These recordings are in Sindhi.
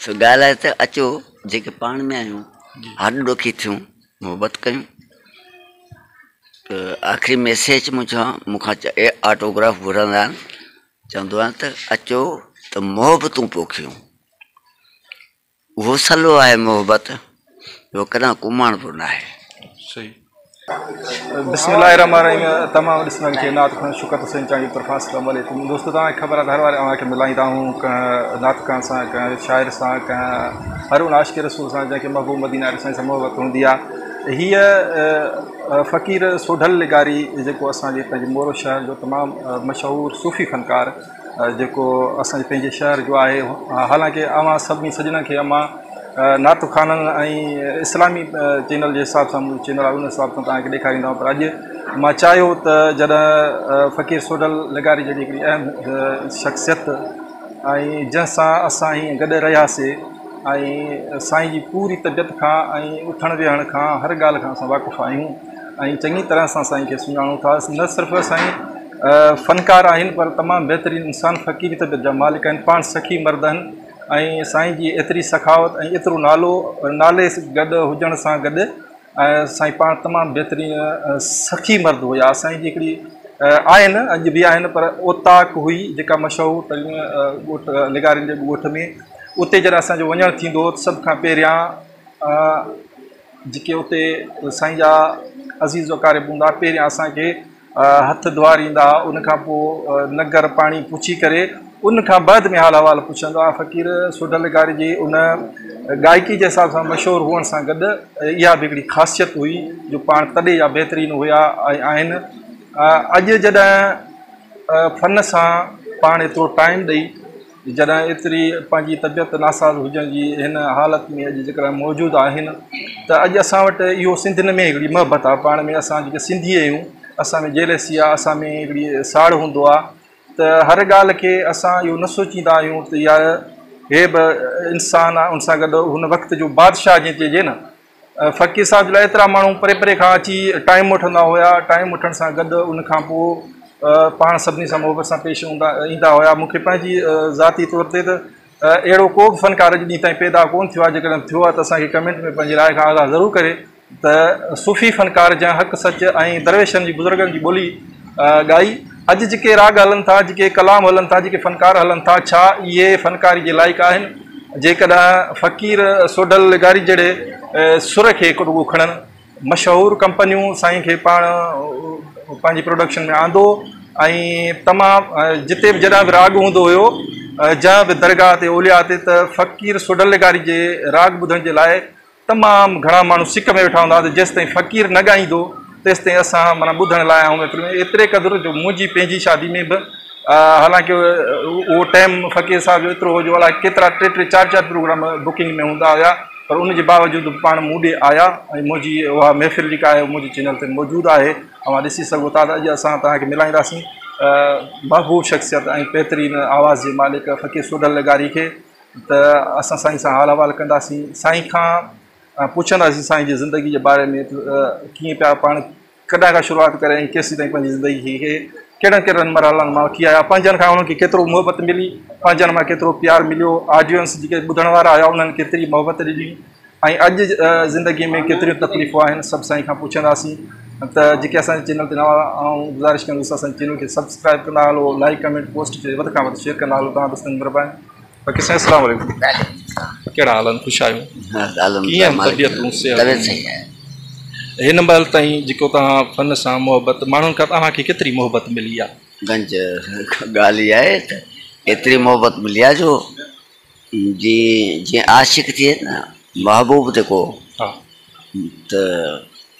سو ڳالهه آهي ته اچو جيڪي پاڻ ۾ آهيون هڏ ڏوکي ٿيون محبت ڪيون ته آخري ميسيج منهنجو مون کان آٽوگراف گهرندا آهن چوندو آهيان ته اچو ته محبتون پوکيون اهو سلو آهي محبت جو ڪڏهن ڪوماڻبو ناهي. صحيح. بسم الله الرحمن الرحيم تمام ڏسندڙن کي نعت خوان شوڪت حسين چانڊيو طرفان السلام عليڪم دوستو توهان کي خبر آهي ته هر واري اوهان کي ملائيندا آهيون ڪنهن نعت خوان سان ڪنهن شاعر سان ڪنهن هر ان عاشق رسول سان جنهن کي محبوب مدينه عليه سائين سان محبت هوندي آهي هيء فقير سوڍل لغاري جيڪو اسان جي پنهنجي مورو شهر جو تمام مشهور صوفي فنڪار جيڪو اسان جي پنهنجي شهر جو آهي حالانڪه اوهان سڀني سڄڻن کي مان نعت خوانن ۽ اسلامي چينل جي حساب سان منهنجو چينل آهي ان حساب سان توهان کي ڏيکاريندا آهيان پر اڄ مان چاهيو ته جڏهن فقير سوڍل لغاري جهڙي هڪڙي اهم شخصيت ۽ جنهن سان اسان هيئن گڏ رهياسي ۽ سائين جي پوري طبيعت کان ۽ اٿڻ ويهڻ کان هر ڳالهه کان اسان واقف آهيون ۽ چڱي طرح سان سائين کي سڃاڻون ٿا نه صرف سائين فنڪار آهن پر تمام بهترين انسان فقيري طبيعت جا مالڪ آهن پاڻ سخي مرد آهن ۽ سائين جي ايتري سخاوت ۽ ايترو نالو نالي گڏ هجڻ سان گڏ ۽ سائين پاڻ تمام بهترين سخي مرد هيا سائين جي هڪڙي آهن اڄ به آهن پر اوطاق هئي جيڪا مشهور ترين ڳوٺ لغارين جي ڳوٺ ۾ اتي جڏهن اسانجو وڃڻ ٿيندو هو ته سڀ کان پهريان جيڪي اتي سائين جا عزيز و اقارب هوندا هئا پهريان اسان کي هٿ ڌوئاريندا هئا ان کان پوء ننگر پاڻي پڇي ڪري ان کان بعد ۾ حال احوال پڇندا هئا فقير سوڍل لغاري جي ان گائڪي جي حساب سان مشهور هئڻ سان گڏ اها به هڪڙي خاصيت هئي جو پاڻ تڏي جا بهترين هيا ۽ آهن اڄ جڏهن فن سان پاڻ ايترو ٽائيم ڏئي جڏهن ايتري پنهنجي طبيعت ناساز هجڻ جي هن حالت ۾ اڄ جيڪڏهن موجود آهن ته اڄ اسان وٽ اهو سنڌين ۾ هڪڙي محبت آهي پاڻ ۾ اسان جيڪي سنڌي آهيون اسان ۾ جيلسي آهي اسان ۾ هڪڙي ساڙ هوندو آهي ته هر ڳالهه کي اسان اهو نه سوچيندا آهيون ته يار هي به انسان آهي ان سان گڏ هن وقت جو بادشاهه جيئن چئجي نه فقير صاحب جي لاء ايترا ماڻهو پري پري کان اچي ٽائيم وٺندا هيا ٽائيم وٺڻ سان گڏ ان کان پوء پاڻ سڀني سان محبت سان پيش هوندا ايندا هيا مون کي پنهنجي ذاتي طور تي ته اهڙو ڪو به فنڪار اڄ ڏينهن تائين پيدا ڪونه ٿيو آهي جيڪڏهن ٿيو آهي ته اسان کي ڪمينٽ ۾ پنهنجي راء کان آگاهه ضرور ڪري ته صوفي فنڪار جنهن حق سچ ۽ درويشن جي بزرگن جي ٻولي ڳائي اڄ جيڪي راڳ هلن ٿا جيڪي ڪلام هلن ٿا جيڪي فنڪار هلن ٿا ڇا اهي فنڪاري جي لائق آهن جيڪڏهن فقير سوڍل لغاري جهڙي سر کي رڳو کڻن مشهور ڪمپنيون سائين کي پاڻ پنهنجي پروڊڪشن ۾ آندو ۽ تمام جتي به جڏهن به راڳ هوندو هيو جنهن به درگاهه تي اولياء تي ته فقير سوڍل لغاري جي راڳ ٻڌڻ جي لاء تمام گهڻا ماڻهو سڪ ۾ ويٺا هوندا هئا ته جيستائين فقير نه ڳائيندو تيستائين اسان معنيٰ ٻڌڻ لاء آيا آهيون ايتري قدر جو منهنجي پنهنجي شادي ۾ به حالانڪه اهو ٽائيم فقير صاحب جو ايترو هو جو الائي ڪيترا ٽي ٽي چار چار پروگرام بڪنگ ۾ هوندا هيا پر ان جي باوجود به پاڻ مون ڏي آيا ۽ منهنجي اها محفل جيڪا آهي منهنجي چينل تي موجود آهي اوهان ڏسي سگهو ٿا ته اڄ اسان توهان کي ملائينداسين محبوب شخصيت ۽ بهترين آواز جي مالڪ فقير سوڍل لغاري کي ته اسان سائين سان حال احوال ڪنداسين سائين کان پڇنداسين سائين جي زندگي جي باري ۾ ڪيئن پيا پاڻ ڪڏهن کان شروعات ڪري ۽ ڪيسين تائين پنهنجي زندگي کي ڪهڙن ڪهڙن مرحلن مان وٺي آيا پنهنجن کان انهن کي ڪيترو محبت ملي پنهنجن مان ڪيترو پيار مليو آڊينس جيڪي ٻڌڻ وارا هيا انهن ڪيتري محبت ڏني ۽ اڄ زندگي ۾ ڪيتريون تڪليفون آهن سڀ سائين کان پڇنداسين ته جيڪي اسان جي چينل تي نوان آئون گذارش ڪندس اسان جي چينل کي سبسڪرائب ڪندا هلو لائڪ ڪمينٽ پوسٽ کي وڌ کان وڌ شيئر ڪندا هلو توهان دوستن جي مھرباني باقي سائين السلام عليڪم ڪهڙا حال آهن خوش آهيو ڪيئن طبيعتون صحت هن مهل تائين جيڪو توهان فن سان محبت ماڻهن کان توهان کي ڪيتري محبت ملي آهي گنج ڳالهه اها آهي ته ايتري محبت ملي آهي جو جي جيئن عاشق ٿئي نه محبوب تي ڪو ته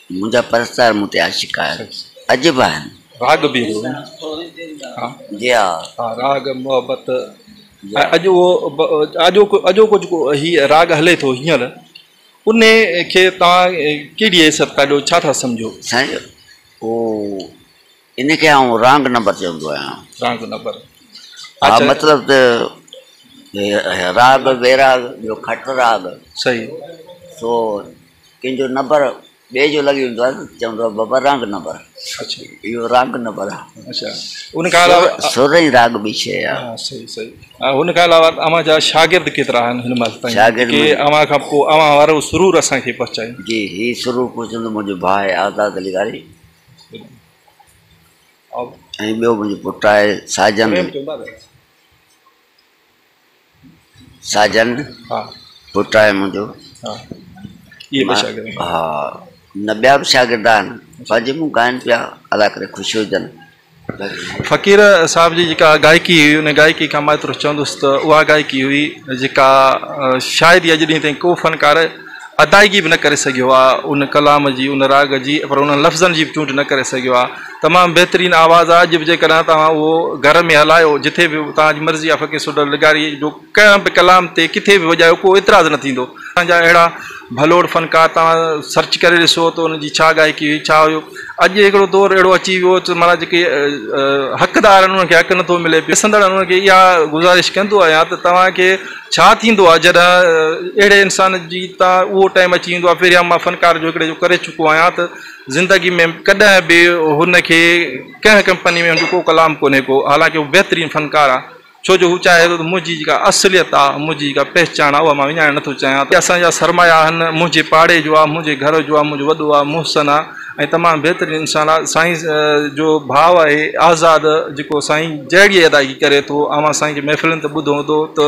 منهنجا پرستار مون تي عاشق آهن اڄ به آهن. راڳ به هو ها جي ها. ها راڳ محبت ۽ اڄ اهو اڄوڪو اڄوڪو جيڪو هي راڳ هلي ٿو هينئر ان کي توهان ڪهڙي حيثيت ٿا ڏيو ڇا ٿا سمجهو؟ سائين اهو ان کي آئون رانگ نمبر چوندو آهيان. Wrong number. ها مطلب ته راڳ ويراڳ ٻيو کٽ راڳ. صحيح. سو ڪنهن جو نمبر ٻئي جو لڳي ويندو آهي ته چوندو آهي بابا رانگ نمبر. اڇا. اهو رانگ نمبر آهي. اڇا ان کان علاوه سر ۽ راڳ ٻي شيء آهي. ها صحيح صحيح ان کان علاوه اوهان جا شاگرد ڪيترا آهن هن مهل تائين شاگرد جيڪي اوهان کان پوء اوهان وارو سرور اسان کي پهچائين. جي هي سرور پهچندو منهنجو ڀاء آهي آزاد لغاري ۽ ٻيو منهنجو پٽ آهي ساجن. ساجن پٽ آهي منهنجو. ها نه ٻيا به شاگرد آهن پر جي مون ڳائن پيا الله ڪري خوش هجن. فقير صاحب جي جيڪا گائڪي هئي ان گائڪي کان مان ايترو چوندس ته اها گائڪي هئي جيڪا شايد ئي اڄ ڏينهن تائين ڪو فنڪار ادائگي به نه ڪري سگهيو آهي ان ڪلام جي ان راڳ جي پر انهن لفظن جي به چونڊ نه ڪري سگهيو آهي تمام بهترين آواز آهي اڄ به جيڪڏهن توهان اهو گهر ۾ هلايو جٿي به توهان جي مرضي آهي فقير سوڍل لغاري جو ڪنهن به ڪلام تي ڪٿي به وڄايو ڪو اعتراض نه ٿيندو. اسان جا اهڙا ڀلوڙ فنڪار توهان سرچ ڪري ڏسو ته انهن جي ڇا گائڪي هئي ڇا هيو اڄ هڪڙو دور اهڙو اچي ويو ته معنيٰ جيڪي حقدار آهن انهن کي حق نٿو ملي پيو ڏسندڙ انهن کي اها گذارش ڪندو آهيان ته توهان کي ڇا ٿيندو آهي جڏهن اهڙي انسان جي تان اهو ٽائيم اچي ويندو آهي پهريان مان فنڪار جو هڪڙي جو ڪري چڪو آهيان ته زندگي ۾ ڪڏهن به هن کي ڪنهن ڪمپني ۾ هن جو ڪو ڪلام ڪونهي ڪو حالانڪه هو بهترين فنڪار آهي ڇو جو هو چاهي ٿو ته منهنجي جيڪا اصليت آهي منهنجي جيڪا پهچان آهي اها مان وڃائڻ نٿو چاهيان ته اسان جا سرمايا آهن منهنجي پاڙي جو آهي منهنجي گهر جو آهي منهنجو وڏو آهي محسن آهي ۽ تمام بهترين انسان آهي سائين جو ڀاء آهي آزاد جيڪو سائين جهڙي ادائگي ڪري ٿو اوهان سائين جي محفلن تي ٻڌو هوندو ته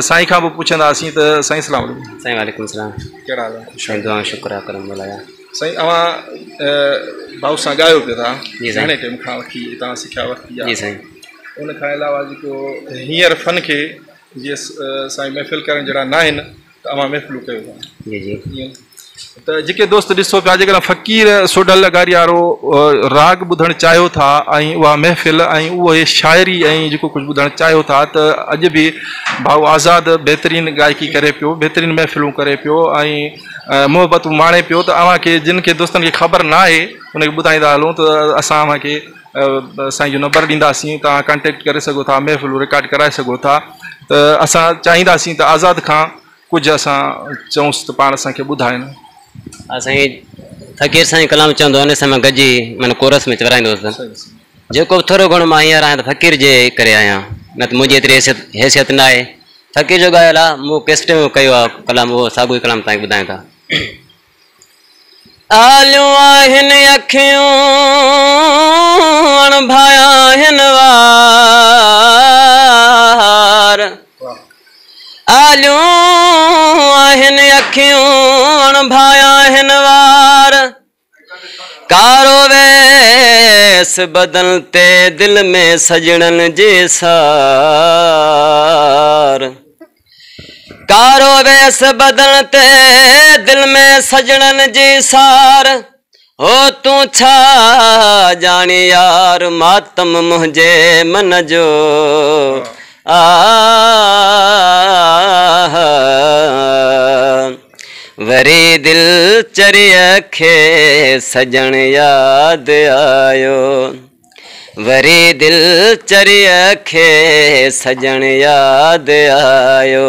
سائين کان به پڇنداسين ته سائين السلام عليڪم. سائين وعليڪم السلام. ڪهڙا حال آهن خوش سائين دعا شڪر آ ڪرم مولا جا. سائين اوهان ڀاء سان ڳايو پيو ٿا جي سائين. گهڻي ٽيم کان وٺي توهان سکيا ورتي آهي. جي سائين. ان کان علاوه جيڪو هينئر فن کي جيئن سائين محفل ڪرڻ جهڙا ناهن ته اوهان محفلون ڪيو ٿا. جي جي. ته جيڪي دوست ڏسو پيا جيڪڏهن فقير سوڍل لغاري وارو راڳ ٻڌڻ چاهيو ٿا ۽ اها محفل ۽ اهي شاعري ۽ جيڪو ڪجهه ٻڌڻ چاهيو ٿا ته اڄ به ڀائو آزاد بهترين گائڪي ڪري پيو بهترين محفلون ڪري پيو ۽ محبتون ماڻي پيو ته اوهان کي جن کي دوستن کي خبر نه آهي ان کي ٻڌائيندا هلون ته اسان اوهان کي سائين جو نمبر ڏينداسين توهان ڪانٽيڪٽ ڪري سگهو ٿا محفلون رڪارڊ ڪرائي سگهو ٿا ته اسان چاهينداسين ته آزاد کان ڪجهه اسان چئونس ته پاڻ اسان کي ٻڌائين. ها سائين فقير سائين ڪلام چوندو هو ان سان مان گڏجي معنيٰ ڪورس ۾ چورائيندو هوس جيڪو به ٿورو گهڻو مان هينئر آهيان ته فقير جي ڪري آهيان نه ته منهنجي ايتري حيثيت حيثيت نه آهي فقير جو ڳايل آهي مون ڪيسٽ ۾ ڪيو آهي ڪلام اهو ساڳيو ئي ڪلام توهان کي ٻڌايان ٿا. آليون آهن اکيون اڻ ڀايا آهن وار. آليون آهن اکيون اڻ ڀايا آهن وار. ڪارو ويس بدن تي دل ۾ سڄڻن جي سار. ڪارو ويس بدن تي دل ۾ سڄڻن جي سار هو تون ڇا ڄاڻين يار ماتم منهنجي من جو آ وري دل چريء کي سڄڻ ياد آيو. وري دل چريء کي سڄڻ ياد آيو.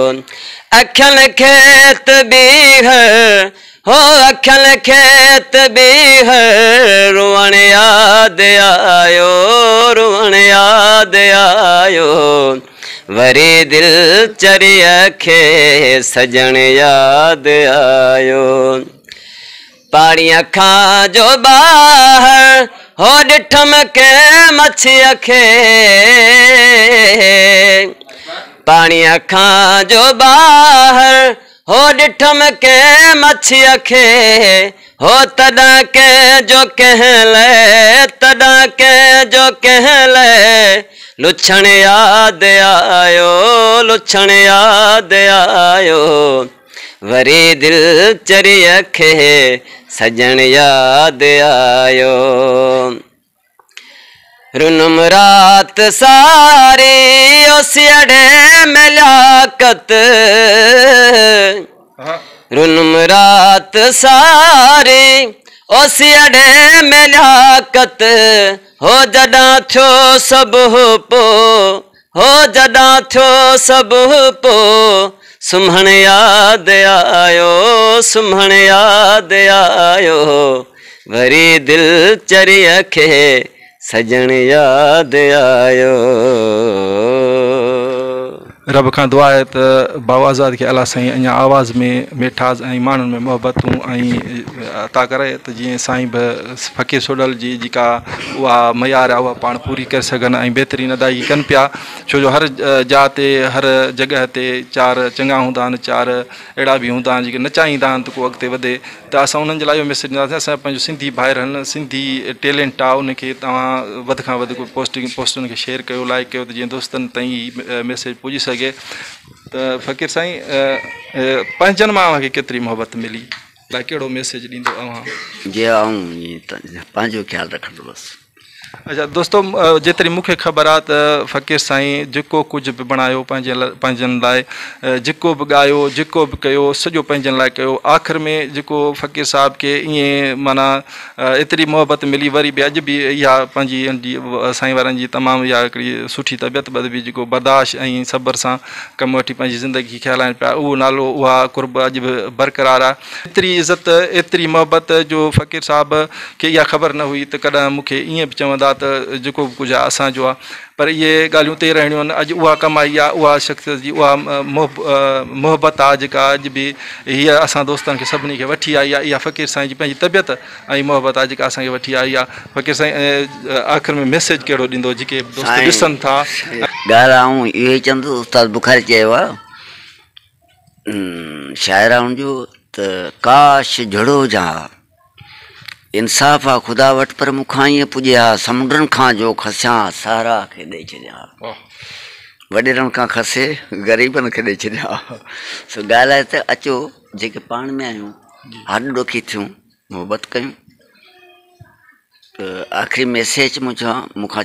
اکين کيت ٻيهر هو اکين کيت ٻيهر روئڻ ياد آيو روئڻ ياد آيو وري دل چريء کي سڄڻ ياد آيو. پاڻيء کان جو ٻاهر هو ڏٺم ڪنهن مڇيء کي پاڻيء کان جو ٻاهر هو ڏٺم ڪنهن مڇيء کي هو تڏهن ڪنهن جو ڪنهن لئه تڏهن ڪنهن جو ڪنهن لئه لڇڻ ياد آيو لڇڻ ياد آيو. وري دل چريء کي سڄڻ ياد آيو. رنم رات ساري اوسيئڙي ۾ لياقت رنم رات ساري اوسيئڙي ۾ لياقت هو جڏان ٿيو صبح پو هو جڏان ٿيو صبح پو سمهڻ ياد آيو سمهڻ ياد آيو وري دل چريء کي سڄڻ ياد آيو. رب کان دعا آهي ته ڀائو آزاد کي الله سائين اڃا آواز ۾ ميٺاس ۽ ماڻهن ۾ محبتون ۽ عطا ڪري ته جيئن سائين به فقير سوڍل جي جيڪا اها معيار آهي اها پاڻ پوري ڪري سگهن ۽ بهترين ادائگي ڪن پيا ڇو جو هر جاء تي هر جڳهه تي چار چڱا هوندا آهن چار اهڙا به هوندا آهن جيڪي نه چاهيندا آهن ته ڪو اڳتي وڌي ته اسان انهن جي لاء اهو ميسيج ڏينداسين اسان جا پنهنجو سنڌي ڀائر آهن سنڌي ٽيلنٽ آهي ان کي توهان وڌ کان وڌ پوسٽ پوسٽن کي شيئر ڪيو لائڪ ڪيو ته جيئن دوستن تائين هي ميسيج پڄي سگهي ته فقير سائين پنهنجن مان اوهان کي ڪيتري محبت ملي لاء ڪهڙو ميسيج ڏيندو اوهان. جي آئون پنهنجو خيال رکندو بس. اچا دوستو جيتري مون کي خبر آ ته فقير سائين جيڪو ڪجهه به بڻايو پنهنجي پنهنجن لاء جيڪو به ڳايو جيڪو به ڪيو سڄو پنهنجن لاء ڪيو آخر ۾ جيڪو فقير صاحب کي ائين معنيٰ ايتري محبت ملي وري به اڄ به اها پنهنجي سائين وارن جي تمام اها هڪڙي سٺي طبيعت بدبي جيڪو برداشت ۽ صبر سان ڪم وٺي پنهنجي زندگي کي هلائن پيا اهو نالو اها قرب اڄ به برقرار آ ايتري عزت ايتري محبت جو فقير صاحب کي اها خبر نه هئي ته ڪڏهن مون کي ائين به چوندا ته جيڪو به ڪجهه آهي اسان جو آهي پر اهي ڳالهيون اتي ئي رهڻيون آهن اڄ اها ڪمائي آهي اها شخصيت جي اها محبت آهي جيڪا اڄ به هيء اسان دوستن کي سڀني کي وٺي آئي آهي اها فقير سائين جي پنهنجي طبيعت ۽ محبت آهي جيڪا اسان کي وٺي آئي آهي فقير سائين آخر ۾ ميسيج ڪهڙو ڏيندو جيڪي دوست ڏسن ٿا. ڳالهه آئون اهو ئي چوندس استاد بخاري چيو آهي. شاعر آ ان جو ته ڪاش جھڙو هجان ها انصاف آ خدا وٽ پر مون کان ائين پڄي ها سمنڊن کان جو کسيان ها صحرا کي ڏئي ڇڏيان ها وڏيرن کان کسي غريبن کي ڏئي ڇڏيان ها سو ڳالهه آهي ته اچو جيڪي پاڻ ۾ آهيون هڏ ڏوکي ٿيون محبت ڪيون ته آخري ميسيج منهنجا مون کان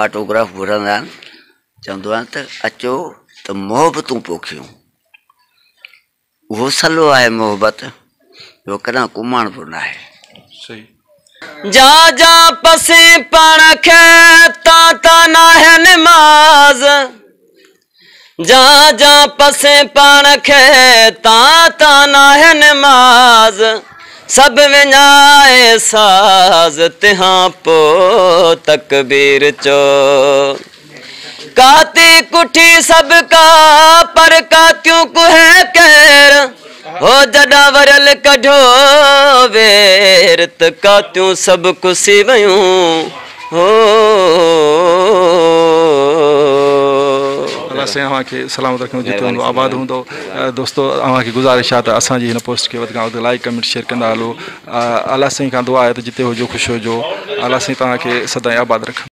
آٽوگراف گهرندا آهن چوندو آهيان ته اچو ته محبتون پوکيون. اهو سلو آهي محبت جو ڪڏهن ڪوماڻبو ناهي. جا جا پسين پاڻ کي تان تان ناهي نماز جا جا پسين پاڻ کي تان تان ناهي نماز سڀ وڃائي ساز تنهان پو تڪبير چو. ڪاتي ڪٺي سڀ ڪا پر ڪاتيون ڪهي ڪير هو جڏان وريل ڪڍيو وير ته ڪاتيون سڀ ڪسي ويون هو. الله سائين اوهان کي سلامت رکندو جتي هوندو آباد هوندو دوستو اوهان کي گذارش آهي ته اسان جي هن پوسٽ کي وڌ کان وڌ لائڪ ڪمينٽ شيئر ڪندا هلو الله سائين کان دعا آهي ته جتي هجو خوش هجو الله سائين توهان کي سدائين آباد رکندو.